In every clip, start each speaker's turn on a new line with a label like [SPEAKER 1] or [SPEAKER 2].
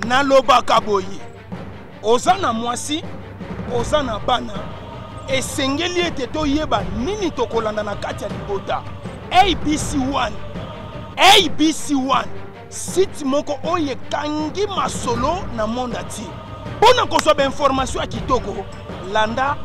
[SPEAKER 1] Nalobaka boye, oza na mwasi, oza na bana, esengeli ete toyeba nini tokolanda na kati ya libota. ABC1, ABC1, site moko oyo ekangi masolo na monde entier. Mpo na kozwa bainformation ya kitoko, landa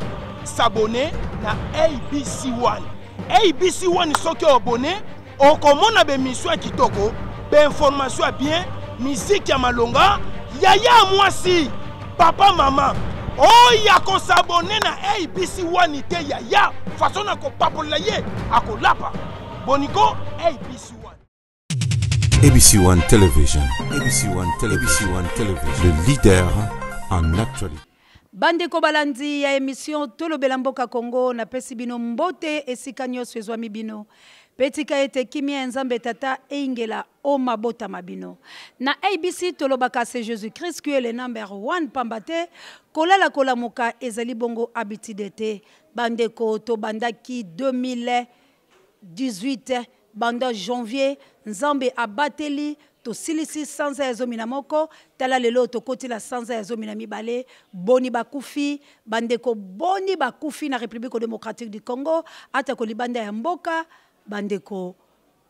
[SPEAKER 1] s'abonner na ABC1. ABC1 soki oabonne okomona bemission ya kitoko, bainformation ya bien, miziki ya malonga, yaya ya mwasi, papa mama oyo akosabone na ABC 1 te, yaya façon na kopapolela ye akolapa boniko. ABC 1.
[SPEAKER 2] ABC One Television, ABC One Television, ABC One Television, le leader en actualité.
[SPEAKER 3] Bandeko balandi ya emission Tolobela mboka Congo, napesi bino mbote esika nyonso ezwami bino. Pe tika ete kimia ya Nzambe Tata eingela o mabota ma bino. Na ABC tolobaka c'est Jésus-Christ qui est le number one, pamba te kolala kolamuka ezali bongo habitude te. Bandeko tobandaki 2018 banda janvier, Nzambe abateli tosilisi sanza ya 11, tala lelo tokoti la sanza ya 12. Boni bakufi bandeko, boni bakufi na République démocratique du Congo, ata kolibanda ya mboka bandeko,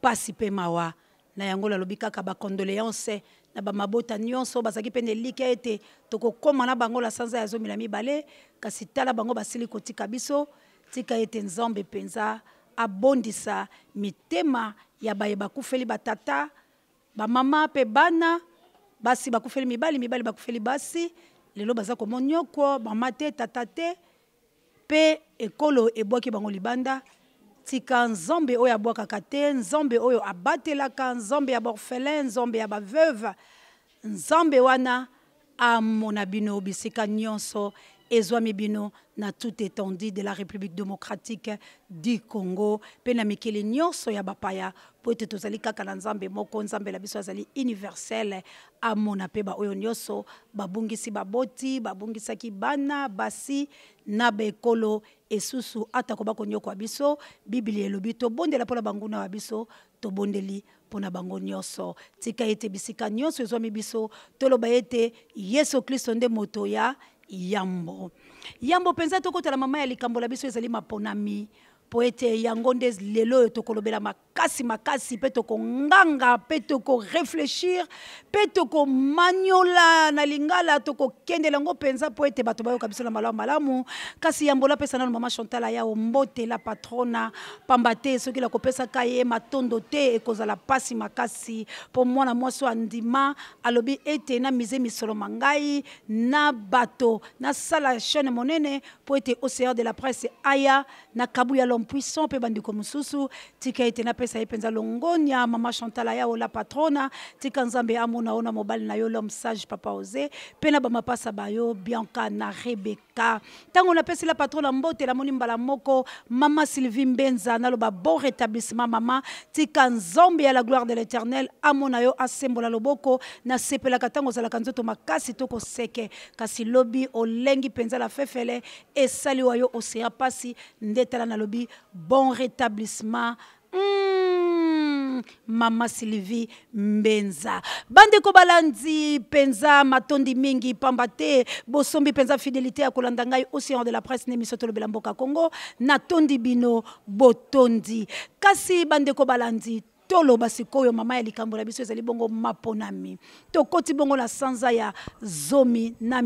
[SPEAKER 3] pasi pe mawa. Na yango nalobi kaka ba condoléances na ba mabota nyonso bazalaki pe na elikya ete tokokoma na bango la sanza ya 12, kasi tala bango basili kotika biso. Tika ete Nzambe mpenza abondisa mitema ya baye bakufeli batata, bamama pe bana, basi bakufeli mibali, mibali bakufeli basi, lelo baza komonyoko, mama te, tata te, pe ekolo ebwaki bango libanda. Tika Nzambe oyo abwakaka te, Nzambe oyo abatelaka, Nzambe ya borphelin, Nzambe ya ba veuve, Nzambe wana amona bino bisika nyonso ezwami bino na toute étendue de la République démocratique du Congo pe na mikili nyonso ya bapaya, po ete tozali kaka na Nzambe moko. Nzambe na biso azali universel. Amona pe ba oyo nyonso babungisi baboti, babungisaki bana, basi na bekolo esusu, ata koba konyokwa biso. Biblia elobi tobondela mpona banguna wa biso, tobondeli mpona bango nyonso. Tika ete bisika nyonso ezwami biso toloba ete Yesu Kristo nde moto ya yambo. Yambo mpenza tokotala mama ya likambo la biso ezali maponami, po ete yango nde lelo oyo tokolobela makasi makasi, pe tokonganga, pe tokoreflechir, pe tokomanyola na lingala, tokokendela yango mpenza po ete bato bayoka biso na malamu malamu. Kasi yambo lapesa nano mama Chantal Ayao mbote la patrona, pamba te soki nakopesaka ye matondo te ekozala pasi makasi, po mwana mwasi oyo andima alobi ete na mise misolo ma ngai na bato nasala chaîne monene po ete Océan de la presse aya na Kabuya l'homme puissant pe bandeko mosusu. Tika ete napesa ye mpenza longonya mama Chantal Ayao la patrona. Tika Nzambe amona yo na mobali na yo l'homme sage papa Ose, pe na bamapasa ba yo Bianca na Rebecca. Tango napesi la patrona mbote, namoni mbala moko mama Sylvie Mbenza, naloba bon rétablissement mama. Tika Nzambe ya la gloire de l'Éternel amona yo, asembola loboko. Nasepelaka tango ozalaka nzoto makasi to koseke, kasi lobi olengi mpenza la fefele esali wa yo océan pasi nde tala nalobi bon rétablissement. Mama Sylvie Mbenza. Bandeko balandi penza matondi mingi pamba te bosombi penza fidélité ya kolanda ngai Océan de la presse na émission Tolobela mboka Congo. Natondi bino botondi. Kasi bandeko balandi toloba sikoyo mama ya likambo na biso ezali bongo maponami. Tokoti bongo na sanza ya 12 na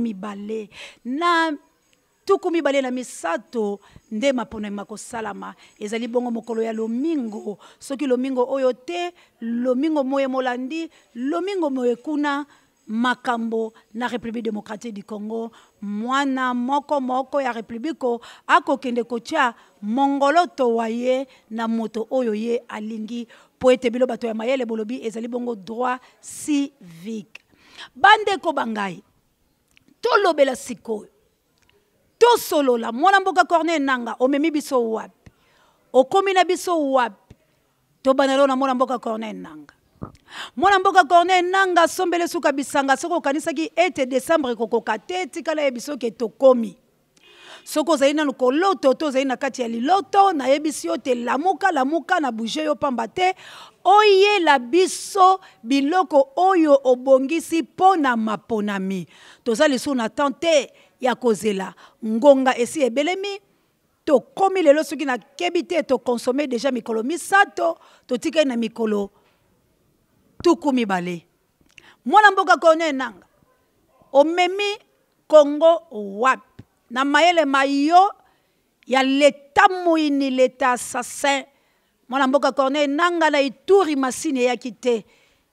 [SPEAKER 3] 23 nde maponami makosalama. Ezali bongo mokolo ya lomingo. Soki lomingo oyo te, lomingo moye molandi, lomingo moye kuna, makambo na République démocratique du Congo, mwana moko moko ya République akokende kotia mongoloto wa ye na moto oyo ye alingi, po ete bino bato ya mayele bolobi ezali bongo droit civique. Bandeko bangai, tolobela sikoyo, tosolola. Mwana mboka Corneille Nangaa, omemi biso wapi? Okomi na biso wapi? Tobanda lelo na mwana mboka Corneille Nangaa. Mwana mboka Corneille Nangaa asombele suka bisanga. Soki okanisaki ete décembre ekokoka te, tikala ye biso ke tokomi. Soki ozali nanu koloto to ozali na kati ya liloto, nayebisi yo te lamuka, lamuka na bouge yo pamba te oyela biso biloko oyo obongisi mpo na maponami. Toza lisusu na temps te ya kozela, ngonga esi ebelemi. Tokomi lelo, soki nakebi te tokonsome deja mikolo misato, totikali na mikolo 20. Mwana mboka Corneille Nangaa, omemi Congo wapi na mayele mayo ya leta moyini, leta assassin? Mwana mboka Corneille Nangaa, na Ituri masini eyaki te,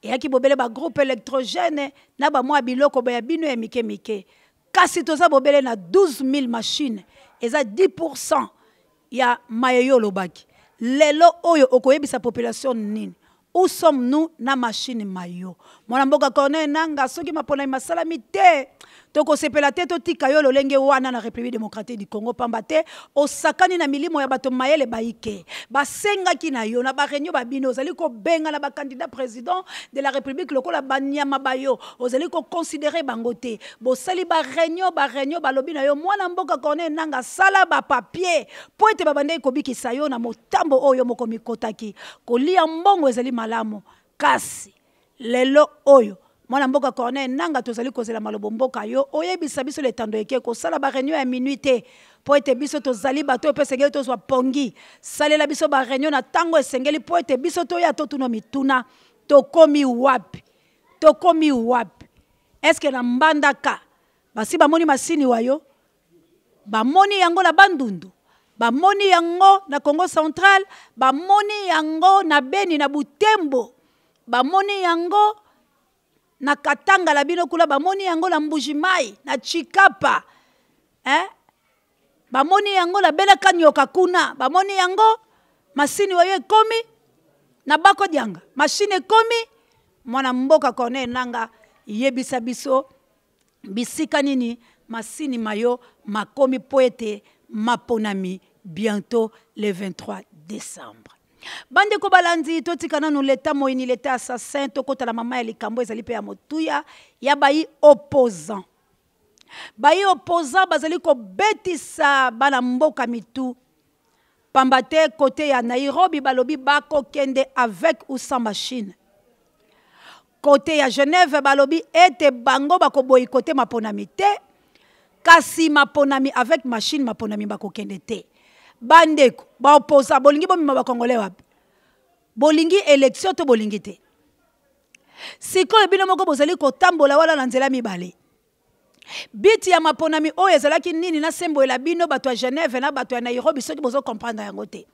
[SPEAKER 3] eyaki bobele ba groupe électrogène na ba mwa biloko ya bino ya mike mike, kasi toza bobele na 12000 machines, eza 10% ya maye yo olobaki. Lelo oyo okoyebisa population nini? Où sommes-nous na machine mayo? Mwana mboka Corneille Nangaa, soki maponami masalami te, tokosepela te totika yo lolenge wana na République démocratique du Congo, pamba te osakani na milimo ya bato mayele bayike. Basengaki na yo na ba réunion ba bino, ozali kobenga na ba candidat président de la République lokola banyama bayo, ozali ko considérer bango te. Bosali ba réunion, ba réunion balobi na yo mwana mboka Corneille Nangaa sala ba papier po ete babandaki kobikisa yo na motambo oyo moko mikotaki. Kolia mbongo ezali malamu, kasi lelo oyo mwana mboka Corneille Nangaa tozali kozela malobo mboka yo oyebisa biso letando eke kosala ba réunion ya minuit te, po ete biso tozali bato oyo mpe esengeli tozwa pongi. Salela biso ba réunion na tango esengeli po ete biso toya totuna mituna, tokomi wapi? Tokomi wapi? Est-ce que na Mbandaka basi bamoni masini wayo? Bamoni yango na Bandundu, bamoni yango na Congo Central, bamoni yango na Beni, na Butembo, bamoni yango na Katanga la bino kula, bamoni yango na Mbuji-Mayi, na Tshikapa, hein? Bamoni yango na Bena Kanyoka kuna, bamoni yango masini oyo ekomi na Bakodianga, machine ekomi. Mwana mboka Corneille Nangaa, yebisa biso bisika nini masini mayo makomi po ete maponami bientôt le 23 décembre. Bandeko balandi, totika nanu leta moyini, leta assassin, tokota na mama ya likambo ezali pe ya motuya ya bayi opposant. Bayi opposant bazali kobetisa bana mboka mitu pamba te kote ya Nairobi balobi bakokende avec ou sans machine. Kote ya Genève balobi ete bango bakoboyikote maponami te, kasi maponami avec machine, maponami bakokende te. Bandeko ba opposant, bolingi bomema ba Congolais wapi? Bolingi élection to bolingi te? Sikoyo bino moko bozali kotambola wana na nzela mibale. Biti ya maponami oyo ezalaki nini? Na sembolela bino bato ya Genève na bato ya Nairobi soki bozo comprendre yango te.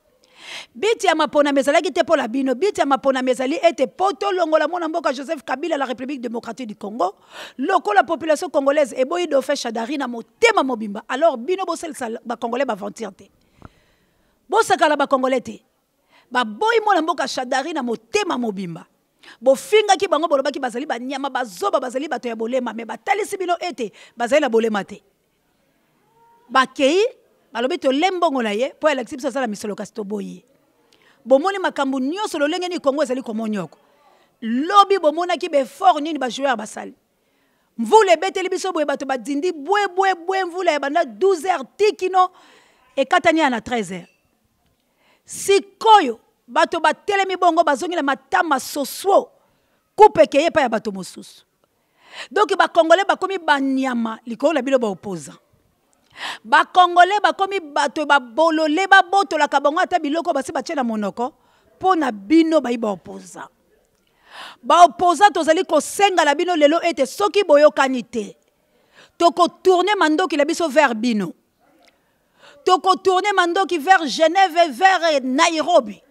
[SPEAKER 3] Biti ya maponami ezalaki te mpo na bino. Biti ya maponami ezali ete po tolongola mwana mboka Joseph Kabila la République démocratique du Congo, lokola population congolaise eboyi dauphin Shadary na motema mobimba, alors bino bosalisa ba Congolais ba aventure te. Bosakala ba Congolais te. Baboyi mwana mboka Shadary na motema mobimba. Bofingaki bango, bolobaki bazali banyama, bazoba, bazali bato ya bolema, me batalisi bino ete bazali na bolema te. Bakei balobi tole mbongo na ye mpo alakisi biso aza na misolo, kasi toboyi ye. Bomoni makambo nyonso lolenge nini Congo ezali komonioko. Lobi bomonaki ba effort nini ba joueur basali. Mvula ebeteli biso boye, bato badindi bwe bwe bwe, mvula ya banda 12 heures tikino ekatani ya na 13 heures. Sikoyo bato batelemi bongo bazongi na matama soswo, coupe ekeye epai ya bato mosusu. Donc ba Congolais bakomi banyama likolo na bino ba opposant. Ba Congolais bakomi bato babolole, babotolaka bango ata biloko basi batie na monoko mpo na bino bayi ba opposant. Ba opposant tozali kosenga na bino lelo ete soki boyokani te, tokotourne mandoki na biso vers bino. Tokotourne mandoki vers Genève et vers Nairobi.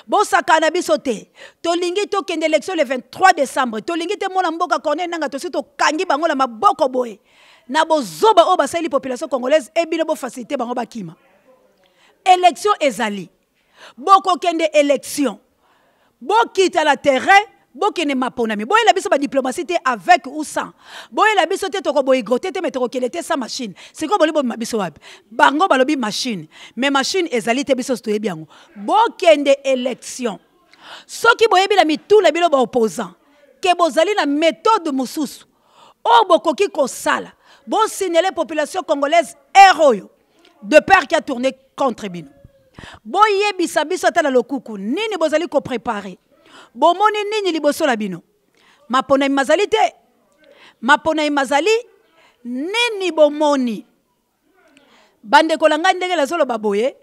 [SPEAKER 3] Bosaka na biso te. Tolingi tokende élection le 23 décembre. Tolingi te mona mboka Corneille Nangaa tosi tokangi bango na maboko boye. Na bozoba oyo basali population congolaise e bino bo faciliter bango bakima. Élection ezali. Bokokende élection. Bokita na terrain, bokende maponami. Boyela biso ba diplomatie te avec ou sans. Boyela biso te toko boyikote te mais tokokende te sans machine. Sikoyo boli bomema biso wapi? Bango balobi machine, mais machine ezali te, biso toyebi yango. Bokende élection. Soki boyebi na mitu na bino ba opposant ke bozali na méthode mosusu oyo bokoki kosala, bosignaler population congolaise heure oyo. De peur qui a tourné contre bino. Boyebisa biso ata na lokuku nini bozali ko préparer. Bomoni nini liboso la bino. Maponami mazali te. Maponami mazali nini bomoni. Bandeko na ngai ndenge nazoloba boye,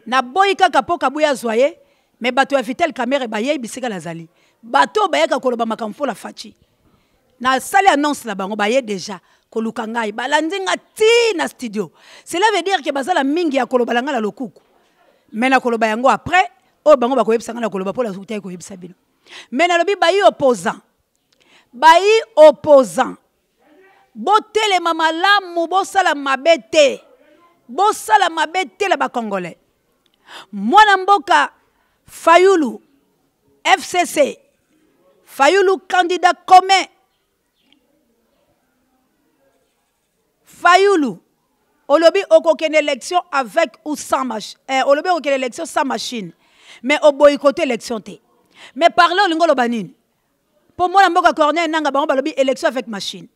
[SPEAKER 3] naboyi kaka mpo Kabuya azwa ye, me bato ya Vital Kamerhe bayei bisika nazali. Bato oyo bayaka koloba makambo mpo na Fatshi. Nasali annonce na bango, baye deja koluka ngai, balandi nga ti na studio. Cela veut dire que bazala mingi ya koloba na ngai na lokuku. Mais nakoloba yango après, oyo bango bakoyebisa ngai nakoloba mpo nakutaki koyebisa bino. Mais nalobi bayi opposant. Bayi opposant. Botelema malamu, bosala mabe te. Bosala mabe te la ba Congolais. Mwana mboka Fayulu FCC, Fayulu candidat commun. Fayulu olobi okokende élection avec ou sans machine. Eh, olobi okokende élection sans machine. Mais oboyikote élection te. Mais parler olingo oloba nini? Po mwana mboka Corneille Nanga bango balobi élection avec machine.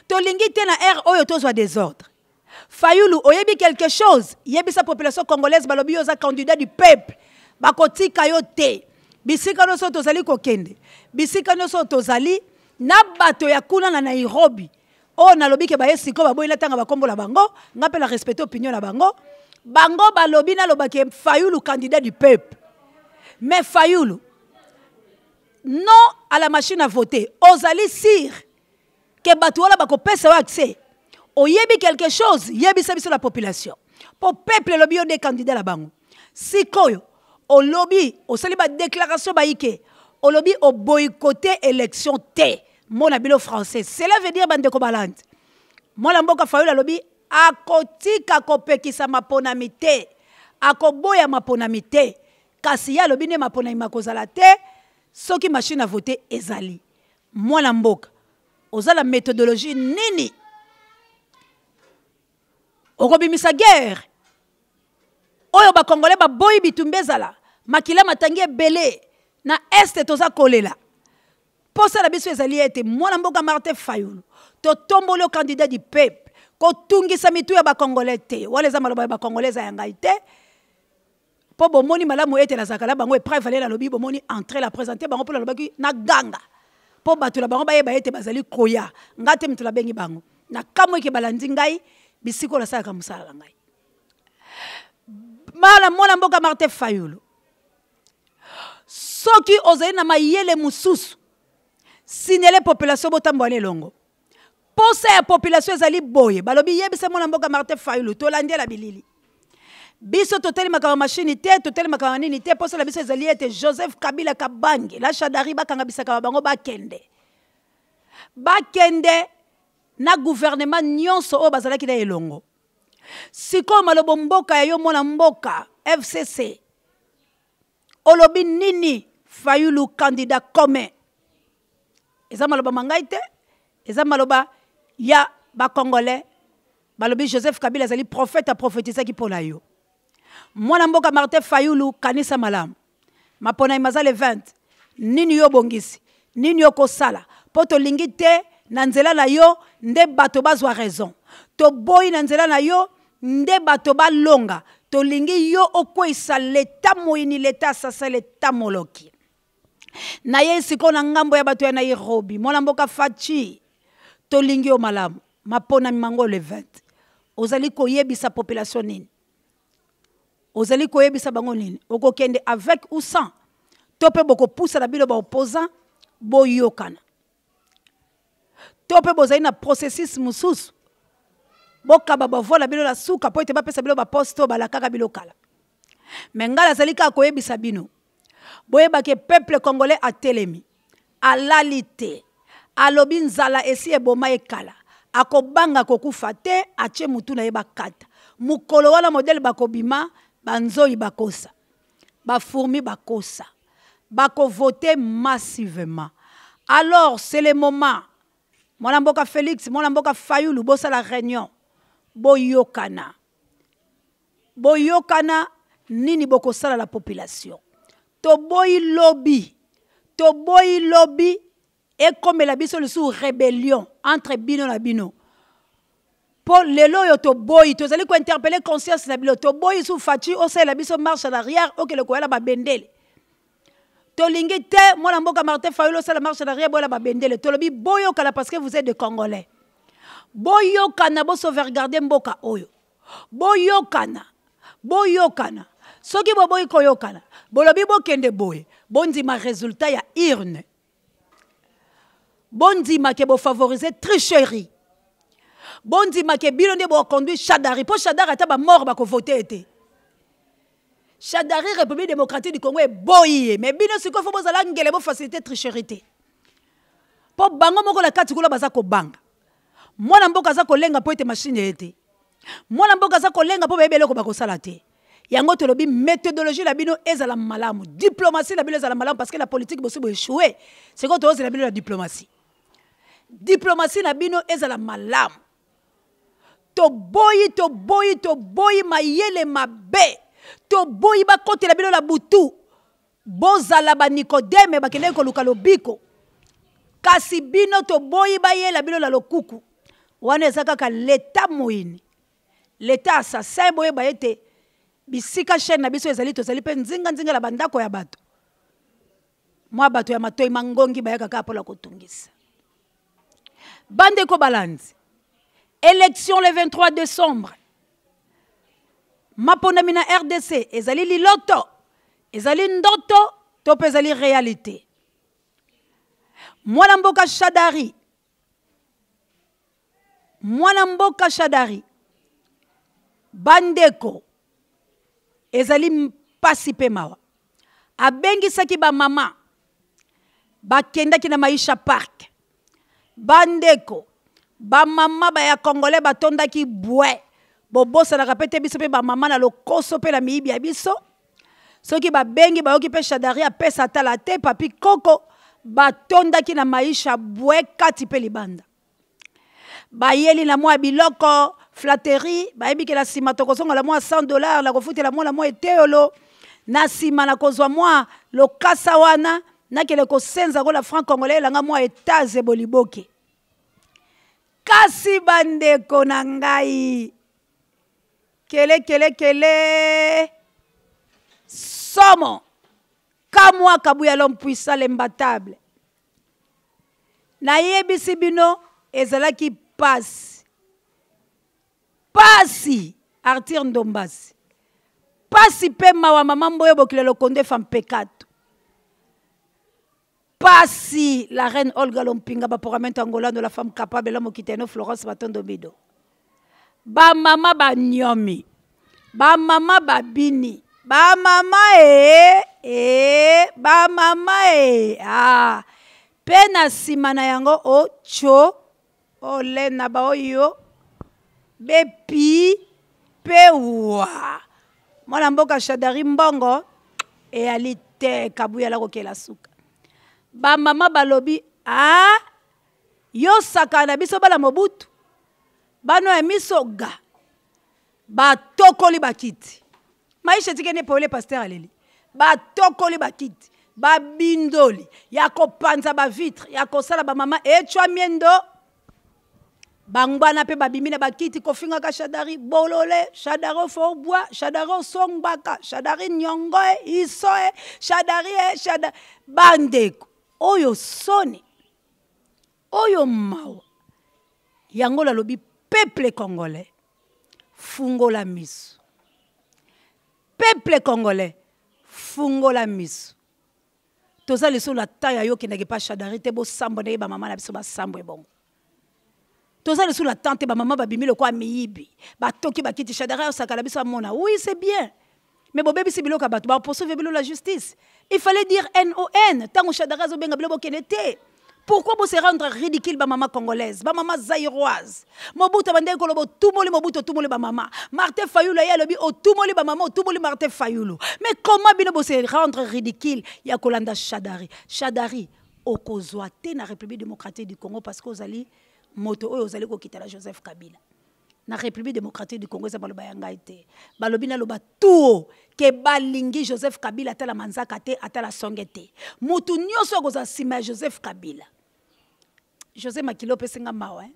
[SPEAKER 3] Tolingi te na air oyo tozwa désordre. Fayulu oyebi quelque chose, yebisa population congolaise balobi yo oza candidat du peuple. Bakotika yo te. Bisika nyonso tozali kokende, bisika nyonso tozali na bato ya kuna na Nairobi. Oyo nalobi ke baye sikoyo baboyi natanga bakombo na bango, nga pe na respecter opinion na bango. Bango balobi naloba ke Fayulu candidat du peuple. Mais Fayulu, non à la machine à voter. Ozali sire ke bato wana bakopesa yo accès. Oyebi quelque chose, yebisa biso la population. Po peuple elobi yo nde candidat na bango. Sikoyo olobi, osali ba déclaration bayike, olobi o boycotter élection te. Mona bino français. Cela veut dire bandeko balandi. Mwana mboka Fayulu alobi akotika kopekisa maponami te, akoboya maponami te. Kasi ye alobi nde maponami makozala te soki machine à voter ezali. Mwana mboka, oza na méthodologie nini? Okobimisa guerre oyo ba Congolais baboyi bitumba ezala, makila matangi ebele na est toza kolela. Posa na biso ezali ete mwana mboka Martin Fayulu totomboli yo candidat du peuple, kotungisa mitu ya ba Congolais te. Wana eza maloba ya ba Congolais, eza ya ngai te. Po bomoni malamu ete nazalaka na bango epreuve ale nalobi bomoni entre la présenter bango po nalobaki na ganga po bato na bango bayeba ete bazali koya nga te moto nabengi bango na kamwe eke balandi ngai bisika oyo nasalaka mosala na ngai. Mala mwana mboka Martin Fayulu, soki ozali na mayele mosusu, signale population botambola na elongo. Posa ya population ezali boye, balobi yebisa mwana mboka Martin Fayulu tolandela bilili. Biso totelemaka ba machine te, totelemaka ba nini te, posa na biso ezali ete Joseph Kabila Kabange, la Shadary bakanga bisaka ba bango bakende. Bakende na gouvernement nyonso oyo bazalaki na elongo. Sikoyo malobo mboka ya yo mwana mboka FCC olobi nini? Fayulu candidat commun. Eza maloba ma ngai te, eza maloba ya ba Congolais. Balobi Joseph Kabila azali prophète, a prophétisaki mpo na yo. Mwana mboka Martin Fayulu, kanisa malamu. Mapona maza le 20. Nini yo bongisi? Nini yo kosala? Po tolingi te na nzela na yo nde bato bazwa raison. Toboyi na nzela na yo nde bato balonga. Tolingi yo okweyisa leta moyini, leta assassin, leta moloki. Na ye sikoyo na ngambo ya bato ya Nairobi, mwana mboka Fatshi, tolingi yo malamu. Maponami mango le 20. Ozali koyebisa population nini? Ozali koyebisa bango nini? Okokende avec ou sans? To pe bokopusa na bino ba opposant boyokana. To pe bozali na processus mosusu. Bokaba ba voix na bino na suka po ete bapesa bino ba poste oyo balakaka bino kala. Mais ngai nazali kaka koyebisa bino, boyeba ke peuple congolais atelemi, alali te, alobi nzala esi eboma ye kala, akobanga kokufa te, atie mutu na ye bakata. Mokolo wana modèle bakobima, ba nzoyi bakosa, ba fourmis bakosa, bakovote massivement. Alors c'est le moment, mwana mboka Félix, mwana mboka Fayulu, bosala réunion, boyokana. Boyokana nini bokosala la population. Toboyi lobi, toboyi lobi ekomela biso lisusu rébellion entre bino na bino. Mpo lelo oyo toboyi, tozali kointerpele conscience na bino, toboyi su Fatshi osalela biso marche en arrière okende koyala babendele. Tolingi te mwana mboka Martin Fayulu osala marche en arrière boyala babendele. Tolobi boyokana parce que vous êtes des Congolais. Boyokana, bosauvegarde mboka oyo. Boyokana, boyokana. Soki boboyi koyokana, bolobi bokende boye, bondima résultat ya urne. Bondima ke bofavoriser tricherie. Bondima ke bino nde boconduire Shadary, po Shadary ata ba mort bakovote ye te. Shadary République démocratique du Congo eboyi ye, mais bino sikoyo faut bozala ngele bofaciliter tricherie te. Po bango moko na kati kuna baza kobanga. Mwana mboka aza kolenga po ete machine ye te. Mwana mboka aza kolenga po bayebi eloko bakosala te. Yango tolobi méthodologie na bino ezala malamu, diplomatie na bino ezala malamu, parce que la politique bosi bo échoué. Sikoyo tozela bino na diplomatie. Diplomatie na bino ezala malamu. Toboyi, toboyi, toboyi mayele mabe. Toboyi bakotela bino na butu. Bozala ba Nikodeme bakendeki koluka lobiko. Kasi bino toboyi bayela bino na lokuku. Wana eza kaka l'etat moyini. L'etat assassin, boyeba ete bisika chaîne na biso ezali, tozali pe nzinga nzinga na bandako ya bato. Mwa bato ya matoi mangongi bayaka kaka mpo na kotungisa. Bandeko balandi, élection le 23 décembre. Maponami na RDC ezali liloto, ezali ndoto to pe ezali réalité. Mwana mboka Shadary, mwana mboka Shadary, bandeko, ezali mpasi pe mawa. Abengisaki ba mama, bakendaki na Maisha Park. Bandeko, ba mama ba ya Congolais batondaki bwe. Bobosanaka pe te biso pe ba mama na lokoso pe na miyibi ya biso. Soki babengi bayoki pe Shadary apesa tala te papi koko, batondaki na Maisha bwe kati pe libanda. Bayeli na mwa biloko flatterie, bayebi ke na nsima tokozonga na mwa cent dollars na kofutela mwana mwa eteyolo, na nsima na kozwa mwa lokasa wana nakende kosenza ngo na franc congolais elanga mwa etaze boliboke. Kasi bandeko na ngai, kele kele kele somo kamwa kabuya l'homme puissant l'imbattable. Nayebisi bino ezalaki pasi pasi Arthur Ndombasi pasi pe mawa mama Mboyo bokila lokondo efa mpekato pasi la reine Olga Lompinga baporamento angolano la femme capable l'homme okiteno Florence Matondo Mido ba mama ba nyomi ba mama ba bini ba mama e e ba mama e ah pe na nsima na yango o cho olena ba oyo bepi pe wa mwana mboka Shadary mbongo eyali te kabuya la kokela suka ba mama balobi ah yo saka na biso bala Mobutu bano ya miso ga batokoli bakiti maisha etikeni pole pasteur aleli batokoli bakiti babindoli ya kopanza ba vitre ya kosala ba mama echwa miendo bangwana pe babimi na bakiti kofingaka Shadary bolole Shadary ofobwa Shadary osongbaka Shadary nyongo e iso e Shadary e Shadary bandeko oyo soni oyo mawa yango nalobi peuple congolais fungola miso peuple congolais fungola miso toza lisusu na temps ya yo okendaki pa Shadary te bosambwa ndenge bamama na biso basambwa ebongo toza lisusu na temps te bamama babimi lokola miyibi batoki bakiti Shadary osakala biso amona oui c'est bien mais bobebisi biloko ya bato bapoursuivre bino la justice il fallait dire non ntango Shadary azobenga bino bokende te pourquoi bo se rendre ridicule ba mama congolaise ba mama zaïroise Mobutu abandaki koloba otumoli Mobutu otumoli ba mama Martin Fayulu aye alobi otumoli ba mama otumoli Martin Fayulu mais comment bino bo se rendre ridicule ya kolanda Shadary Shadary okozwa te na République démocratique du Congo parce que ozali moto oyo ozali kokita na Joseph Kabila na République démocratique du Congo eza baloba ya ngai te balobi naloba tuo ke balingi Joseph Kabila atala manzaka te atala songe te mutu nyonso akozala nsima ya Joseph Kabila José Makila opesi nga mawa hein?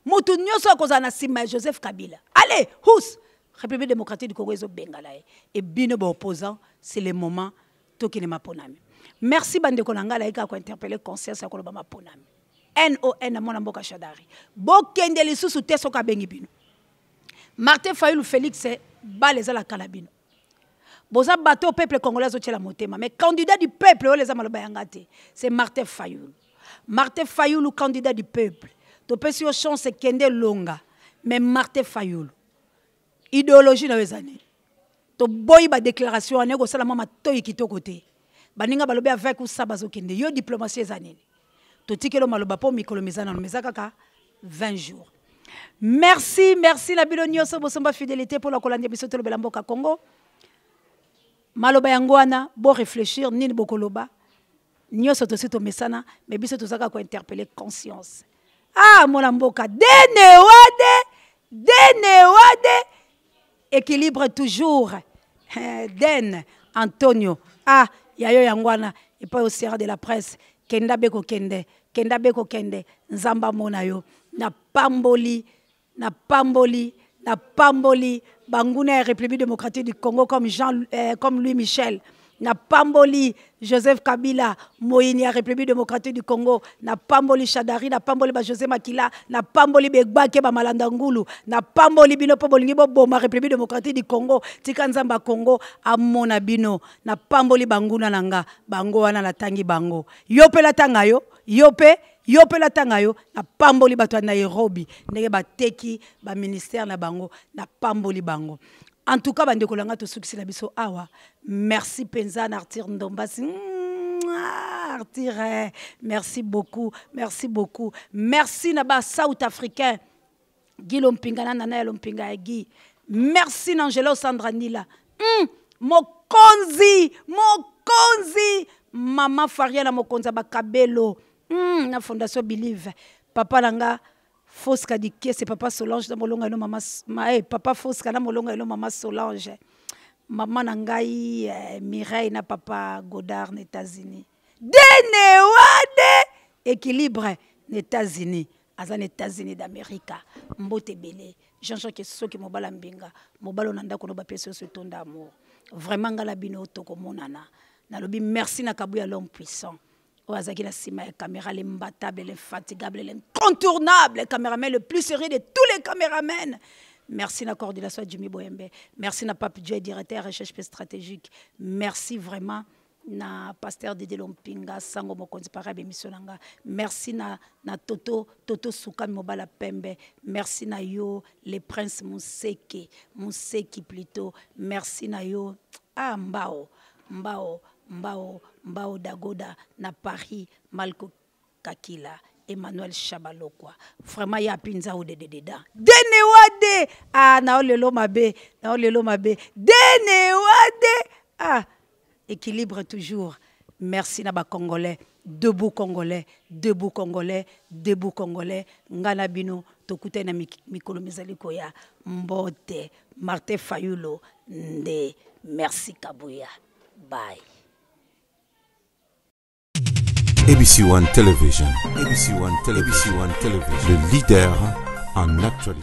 [SPEAKER 3] Moto nyonso akozala na nsima ya Joseph Kabila, allez hus, République démocratique du Congo ezobengana ye. E bino baopposant, c'est le moment tokende maponami. Merci bandeko na ngai, nayei kaka kointerpeller conscience ya koloba maponami. Non na mwana mboka Shadari, bokende lisusu te soki abengi bino. Martin Fayulu, Félix, bale ezalaka na bino. Boza bato peuple congolais azotiela motema, mais candidat du peuple oyo eza maloba yanga te, c'est Martin Fayulu. Martin Fayulu, candidat du peuple, topesi yo chance, kende longa. Mais Martin Fayulu, idéologie na yo eza nini? Toboyi badéclaration wana, ekosala mwa matoi kitoko te. Baninga balobi avec usa bazokende, yo diplomatie eza nini? Totikeli maloba mpo mikolo miza nano, eza kaka 20 jours. Merci, merci na bino nyonso bosomba fidélité mpona kolanda biso Tolobela Mboka Congo. Maloba yango wana, boréfléchir nini bokoloba. Nyonso tosi tomesana, mais biso tozaka kointerpeller conscience. Ah, mwana mboka dene wade, dene wade, équilibre toujours. Den Antonio, ah, yayo yango wana epai osera de la presse. Kenda be kokende, kenda be kokende. Nzambe amona yo. Napamboli, napamboli, napamboli banguna ya République démocratique du Congo comme Jean, comme Louis Michel. Napamboli Joseph Kabila, moyini ya République démocratique du Congo. Napamboli Shadari, napamboli bajosé Makila, napamboli begbake bamalanda ngulu. Napamboli bino mpo bolingi boboma République démocratique du Congo. Tika Nzambe ya Congo amona bino. Napamboli banguna na nga, bango wana natangi bango. Yo mpe latanga yo, yo mpe, yo mpe latanga yo. Napamboli bato ya Nairobi ndenge bateki baministère na bango, napamboli bango. En tout cas, bandeko na nga, tosukisi na biso awa. Merci mpenza na Arthur Ndombasi. Arthur, eh, merci beaucoup, merci beaucoup. Merci na ba South Africain Guy Lompinga na nana ya Lompinga ya Guy. Merci na Angelo Sandra Nila, mokonzi, mokonzi mama Faria na mokonzi ya bakabelo, na Fondation Believe, papa na nga Fosca Dikese, papa Solange na molonga eno mama ma, eh, papa Fosca na molonga eno mama Solange, mama na ngai, Mireille na papa Godard na États-Unis. Dene wade, équilibre na États-Unis, aza na États-Unis d'Amérique. Mbote ebele Jean-Jacques Soki, mobala mbinga, mobala na ndako no bapesi oso etonda amour. Vraiment ngala bino tokomonana. Nalobi merci na Kabuya, l'homme puissant oyo azalaki na nsima ya caméra, l'imbattable, l'infatigable, l'incontournable caméraman le plus sérieux de tous les caméramens. Merci na coordination ya Jimmy Boyembe. Merci na Pape Dieu, directeur recherche pe stratégique. Merci vraiment na pasteur Dédé Lompinga, sango mokonzi para bémission na nga. Merci na Toto, Toto Sukami mobala pembe. Merci na yo le prince Museke, Museki plutôt. Merci na yo, ah, Mbao, Mbao, Mbao, Mbao Dagoda na Paris, Malko Kakila, Emmanuel Chabalokwa. Vraiment ya pinza ou de de de da. Dene wade, ah, na lelo mabe, na lelo mabe. Dene wade, ah, équilibre toujours. Merci na ba Congolais, debout Congolais, debout Congolais, debout Congolais. Ngana bino tokutana na mikolo mizali koya. Mbote Martin Fayulu nde. Merci Kabuya. Bye.
[SPEAKER 2] ABC One Television, ABC One Television, ABC One Television, le leader en actualité.